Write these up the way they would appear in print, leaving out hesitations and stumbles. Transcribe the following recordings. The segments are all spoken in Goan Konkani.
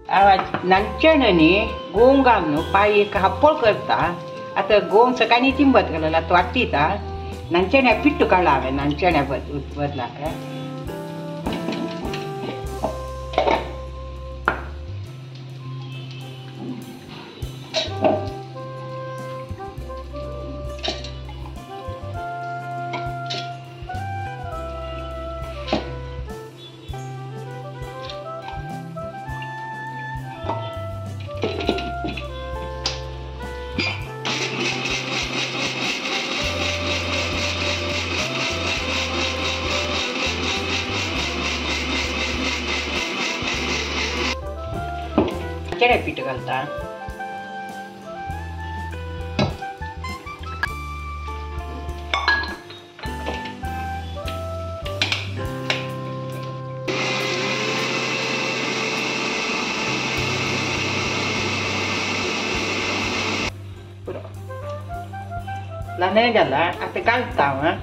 नंचणनी गोंग घालून पाय एक हप्पोळ करता. आतां गोंग सकाळी तिंबत घालला तो वाट्टिता नंचण्या पिट्टू काडला हांवें नंचण्या बदलाक. चणे पीठ घालता. ल्हान जाला आतां घालता हांव.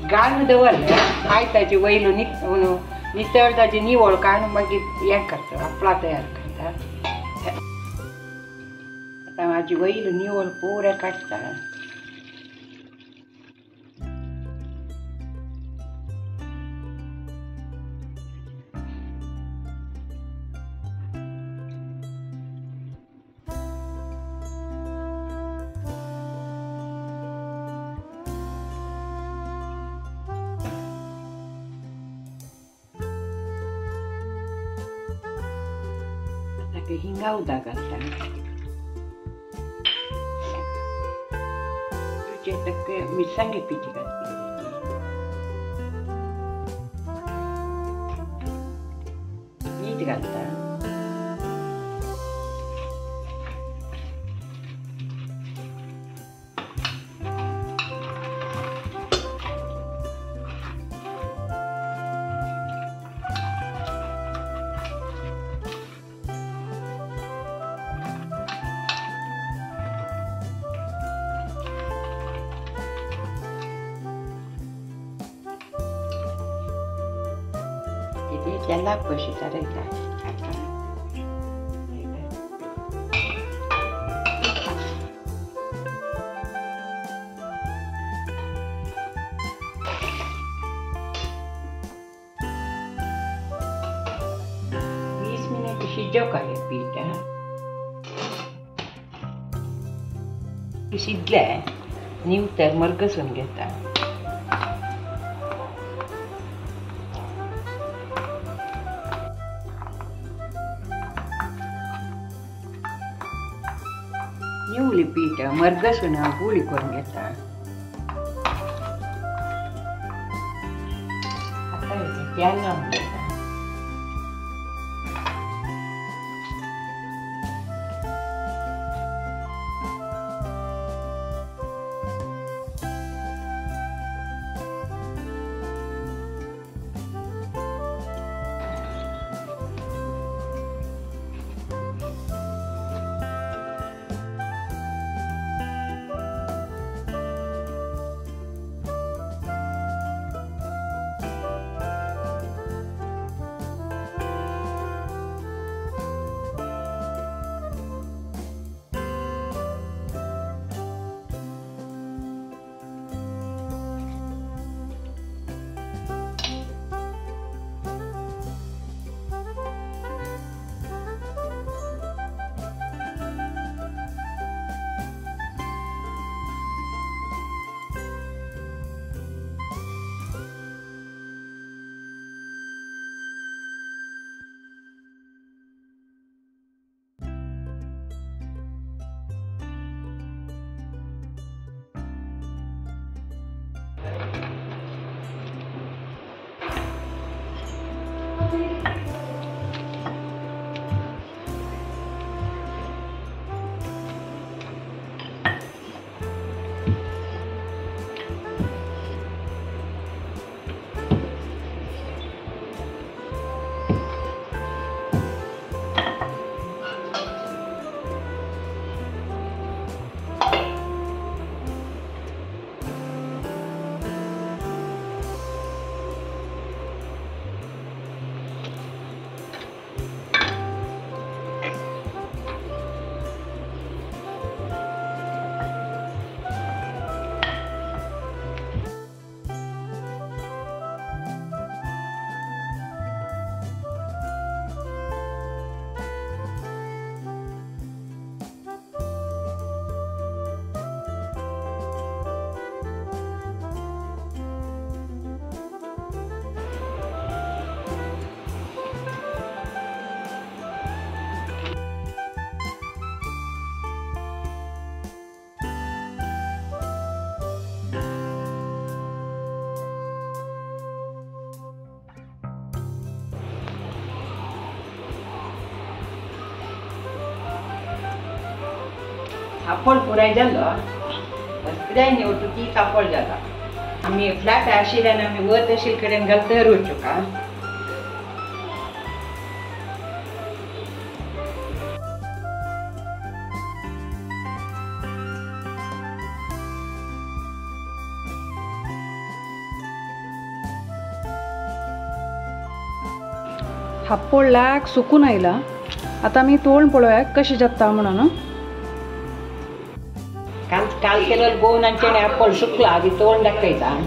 घालून दवरलें आय ताजे वयलो नितळ ताजे निवळ काडून मागीर हें करता, आपला तयार करता. आतां म्हाजी वयलो निवळ पुरें काडटा. हिंगा उदक घालता. मिरसांगे पीठ घालता. मीठ घालता. त्याला कशी करायचा आता. 20 मिनिट शिजव का हे पीठ. शिजले निवतर मरगसून घेता. निवली पीठ मरगसून गुळी करून घेता. आता तेल लावून घेता. सापळ पुराय जालो कित्याक न्ही ती सापळ जाला. आमी फ्लॅट आशिल्ल्यान आमी वत आशिल्ले कडेन घालता रुचुका. हाप्पोळ लाग सुकून आयला. आतां आमी तोण पळोवया कशें जाता म्हणून. काल काल केलं गोवन आमच्याने आप्पल सुकला आधी तोंड दाखयता.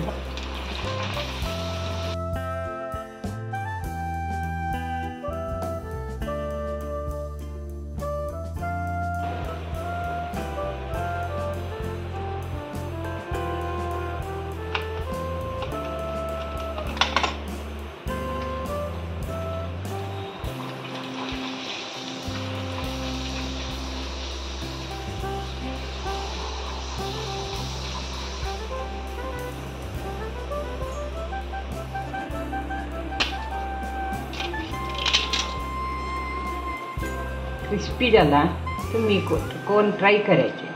क्रिस्पी जाला तुम्ही कोण ट्राय करायचे.